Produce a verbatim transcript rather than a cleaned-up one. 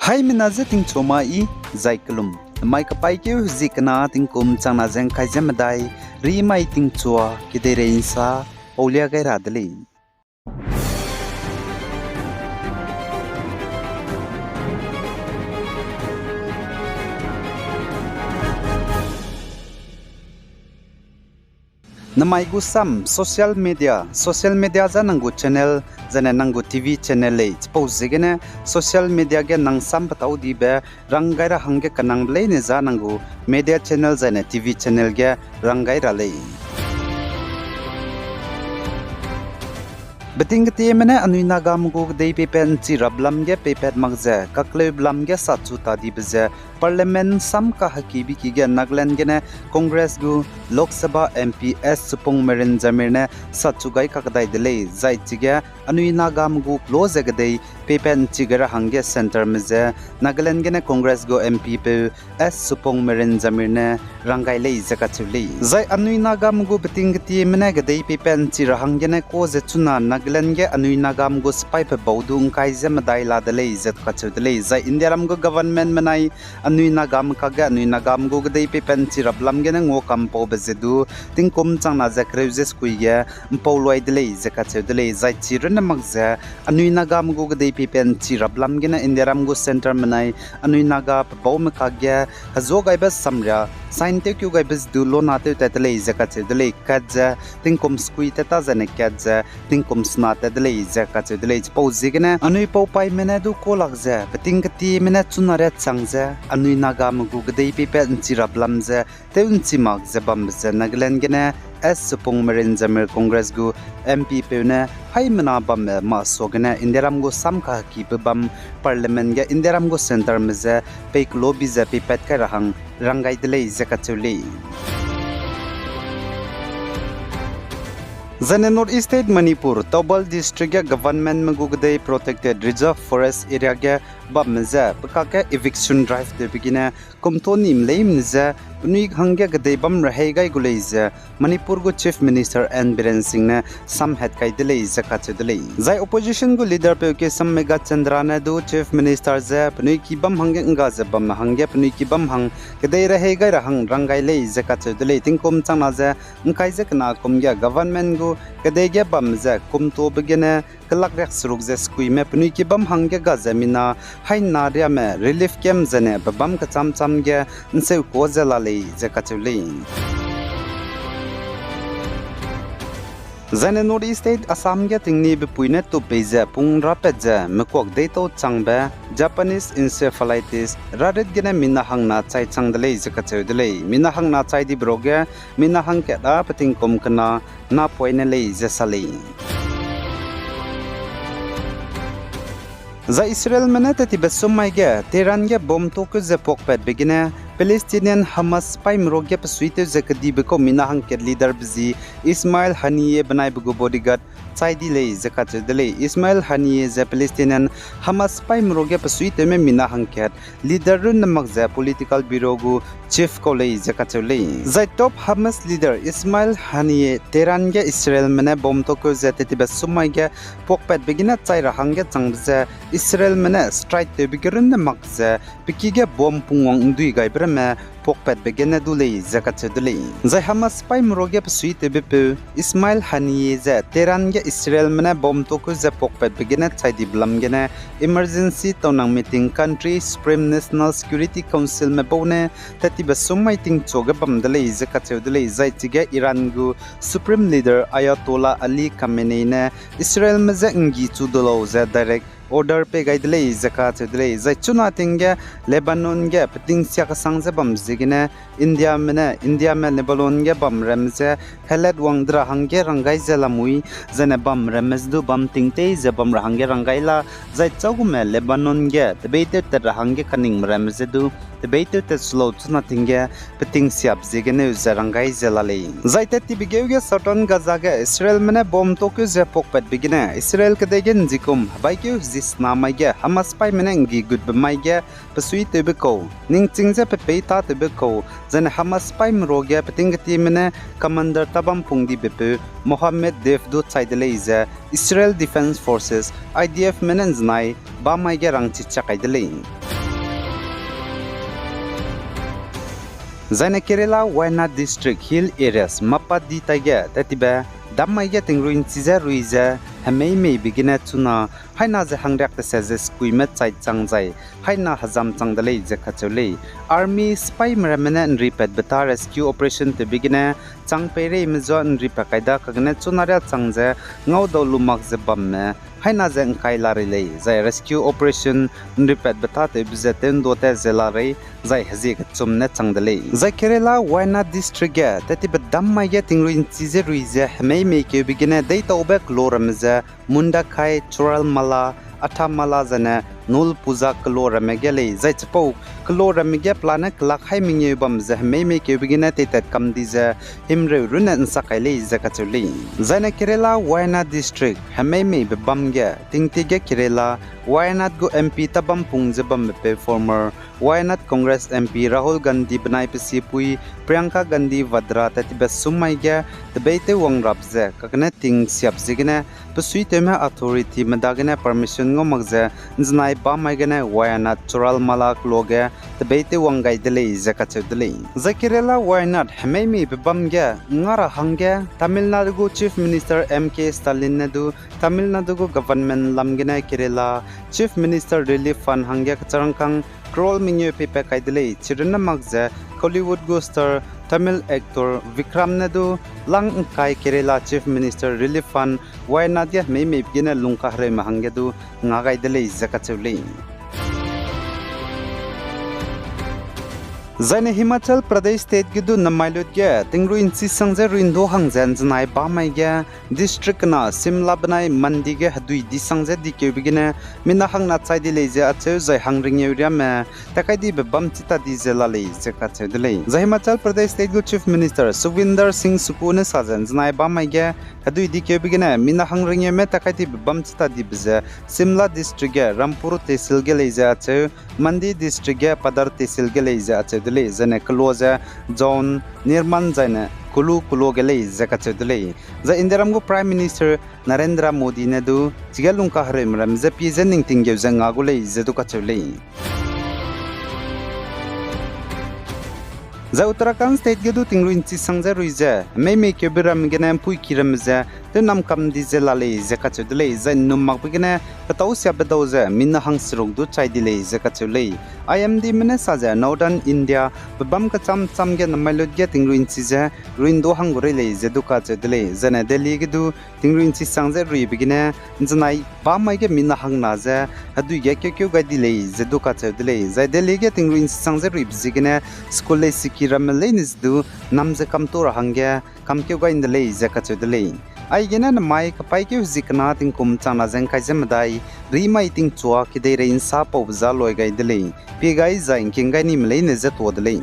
Haimena je tingchu ma i, zai kelum. Mai kapaîkeu zi kena tingkum changna ze ngkai ze medai, rimai tingchua, kedeirei nsa, paulia gai ra de lei. Namai gu sam, social media, social media ze nang gu channel, zene nang gu T V channel lei, chipau ziegene social media ge nang sam petau dibe, rang gai ra hangge kenangbe leine za nang gu media channel zene T V channel ge rang gai ra lei. Beting ketieme ne anui Nagame gu kedei peipat nchi rap lam ge peipat mak ze, kakleu lam ge satchu ta dibe ze, Parliament sam kahekibe ki ge Nagaland gene Congress gu Lok Sabha M P S Supongmeren Jamir ne satchu gai kakdai de lei, zai chige anui Nagame gu klo ze kedei peipat nchi gai ra hangge centreme ze Nagaland gene Congress gu M P peu S Supongmeren Jamir ne rang gai lei ze kacheu lei. Zai anui Nagame gu beting ketieme ne kedei peipat nchi ra hanggene ka ze chuna Nagaland ge anui Nagame gu sipai pebau du ngkai ze medai la de lei ze kacheu de lei. Zai Indiaram gu government menai anui Nagame kakge anui Nagame gu kedei peipat nchi rap lam gene ngua kampaube ze du tingkum changna ze kereu ze sekui ge mpau luai de lei ze kacheu de lei. Zai chi runne mak ze anui Nagame gu kedei peipat nchi rap lam gene Indiaram gu centre menai anui Naga pebaume kakge hezuâ gaibe samria sign tewkeu gaibe ze du lona tew tat de lei ze kacheu de lei. Kat ze tingkum sekui tat ta zene kat ze tingkum sena tat de lei ze kacheu de lei. Chipau ziegene anui paupaime ne du ka lak ze beting ketieme ne chuna riat chang ze anui Nagame gu kedei peipat nchi rap lam ze tew nchi mak ze bambe ze Nagaland gene S Supongmeren Jamir Congress gu M P peu ne haimena bamme masuagene Indiaram gu sam kahekibe bam Parliament ge Indiaram gu centreme ze pei kelobi ze peipat kai ra hang rang gai de lei ze kacheu lei. Zaine North East State Manipur, Thoubal District ge governmentme gu kedei protected reserve forest area ge bamme ze pe kakge eviction drive tewbe gene kumto nime leime ze penui hangge kedei bam rehei gai gu lei ze Manipur gu Chief Minister N Biren Singh ne samhat kai de lei ze kacheu de lei. Zai opposition gu leaderpeu Kesham Meghachandra ne du Chief Minister ze penui ki bam hangge ngga ze bamme hangge penui ki bam hang kedei rehei gai ra hang rang gai lei ze kacheu de lei. Tingkum changna ze ngkai ze kena kum ge government gu kedei ge bamme ze kumtobe gene kelak riak seruk ze sekuime penui ki bam hangge ga ze mina haina riame relief camp zene pebam kecham cham ge nseu ka ze la lei ze kacheu lei. Zaine North East State Assam ge tingni bepui ne tup pei ze pung rapat ze mekuak deitau changbe Japanese encephalitis rarit gene mina hangna chai chang de lei ze kacheu de lei. Mina hangna chai dibe ruage mina hangkat â petingkum kena napoine lei ze sa lei. Zai Israelme ne tettibe sum mai ge Tehran ge bomb tokeu ze puakpatbe gene Palestinian Hamas sipaîme ruage pesuitew ze kedibe kau mina hangkat leaderbe zi Ismail Haniyeh benaibe gu bodyguard chai di lei ze kacheu de lei. Ismail Haniyeh ze Palestinian Hamas sipaîme ruage pesuitewme mina hangkat leader runne mak ze political bureau gu chief kau lei ze kacheu lei. Zai top Hamas leader Ismail Haniyeh Tehran ge Israelme ne bomb tokeu ze tettibe sum mai ge puakpatbe gene chai ra hangge changbe ze Israelme ne strike tewbe ge runne mak ze pe ki ge bomb pungwang ndui gaibe ramme puakpatbe gene du lei ze kacheu de lei. Zai Hamas sipaîme ruage pesuitewbepeu Ismail Haniyeh ze Tehran ge Israelme ne bomb tokeu ze puakpatbe gene chai dibe lam gene emergency taunang meeting country Supreme National Security Councilme bau ne tettibe sum mai tingchu ge bam de lei ze kacheu de lei. Zai chige Iran gu Supreme Leader Ayatollah Ali Khamenei ne Israelme je nggi chu du lau ze direct order pei gai de lei ze kacheu de lei. Zai chuna ting ge Lebanon ge peting sia kesang ze bam ziegene Indiame ne, Indiame Lebanon ge bam ramme je helat wang de ra hangge rang gai ze lamui, zaine bam ramme je du bam ting tei ze bam ra hangge rang gai la, zai châugume Lebanon ge tebeitew tat ra hangge kaningme ramme je du tebeitew tat su lau chuna ting ge peting siap ziegeneu ze rang gai ze la lei. Zai tettibe geu ge Southern Gaza ge Israelme ne bomb tokeu ze puakpatbe gene Israel kedei ge nzikum hebaikeu zi sena mai ge Hamas sipaîme ne nggi gutbe mai ge pesuitewbe kau, ningching je pe peî tâtewbe kau, zaine Hamas sipaîme ruage peting ketieme ne commander tabam pung dibepeu Mohammed Deif du chai de lei ze Israel Defense Forces, I D Fme ne nzenai bamai ge rangchi chak kai de lei. Zaine Kerala Wayanad District Hill Areas mapatdi taige tattibe dam mai ge tingrui nchi ze rui ze hemei meibe gene chuna haina ze hangriak tese ze sekuime chai chang zai haina hezam chang de lei ze kacheu lei. Army sipaime ramme ne nripatbe ta rescue operation tewbe gene chang peireime zua nripat kai da kagene chuna riâ chang ze ngaudau lu mak ze bamme haina ze ngkai la rei lei, zai rescue operation nripatbe ta tewbe ze tew ndu te ze la rei, zai hezie kechum ne chang de lei. Zai Kerala Wayanad District ge tattibe dam mai ge tingrui nchi ze rui ze hemei meikeube gene deitaube kelo ramme ze Mundakai, Churalmala, Athamala zaine Nulpuja kelo ramme ge lei, zai chipau kelo ramme ge pelane kelak hai mengeu bam ze hemei meikeube gene teitat kam di ze himreu runne nsak kai lei ze kacheu lei. Zaine Kerala Wayanad District hemei meibe bam ge tingtie ge Kerala Wayanad gu M P tabam pung ze bambe peu former Wayanad Congress M P Rahul Gandhi benai pe sipui Priyanka Gandhi Vadra tattibe sum mai ge tebeitew wang rap ze kagene ting siap ziegene pe suitewme authorityme dagene permission ngau mak ze nzenai bam mai gene Wayanad Churalmala kelo ge tebeitew wang gai de lei ze kacheu de lei. Zai Kerala Wayanad hemei meibe bam ge nga ra hangge Tamil Nadu gu Chief Minister M K Stalin ne du Tamil Nadu gu government lam gene Kerala Chief Minister Relief Fund hangge kecharangkang crore mengeu peipat kai de lei. Chirunne mak ze Kollywood gu star Tamil actor Vikram ne du lang ngkai Kerala Chief Minister Relief Fund Wayanad ge hemei meibe gene lungkahereume hangge du nga gai de lei ze kacheu lei. Zaine Himachal Pradesh State ge du namai lut ge tingrui nchi sang ze rui ndu hang ze nzenai bam mai ge district kena Shimla benai Mandi ge hedui di sang ze dikeube gene mina hangna chai di lei ze acheu zai hangringeu riame takai dibe bam chi ta di ze la lei ze kacheu de lei. Zai Himachal Pradesh State gu Chief Minister Sukhvinder Singh Sukkhu ne sa ze nzenai bam mai ge hedui dikeube gene mina hangringeume takai dibe bam chi ta dibe ze Shimla District ge Rampur Tehsil ge lei ze acheu, Mandi District ge Padar Tehsil ge lei ze acheu de lei, zaine kelo ze Jaun, Nirmal zaine Kulu kelo ge lei ze kacheu de lei. Zai Indiaram gu Prime Minister Narendra Modi ne du chige lungkahereume ramme ze pie ze ningting geu ze nga gu lei ze du kacheu lei. Zai Uttarakhand State ge du tingrui nchi sang ze rui ze hemei meikeube ramme gene mpuiki ramme ze tewnam kam di ze la lei ze kacheu de lei, zai nnum makbe gene petâu siabe dau ze mina hang seruk du chai di lei ze kacheu lei. I M Dme ne sa ze Northern India pe bam kecham cham ge namai lut ge tingrui nchi ze rui ndu hang gu rei lei ze du kacheu de lei, zaine Delhi ge du tingrui nchi sang ze ruibe gene nzenai bam mai ge mina hangna ze hedui ge keukeu gai di lei ze du kacheu de lei. Zai Delhi ge tingrui nchi sang ze ruibe ziegene school lei siki ramme leine ze du nam ze kamtu ra hangge kamkeu gai nde lei ze kacheu de lei. Aigene namai kapaîkeu hezie kena tingkum changna ze ngkai ze medai, rimai tingchua kedeirei nsa paube za loi gai de lei. Pie gai zai ngking gai nime leine ze tuâ de lei.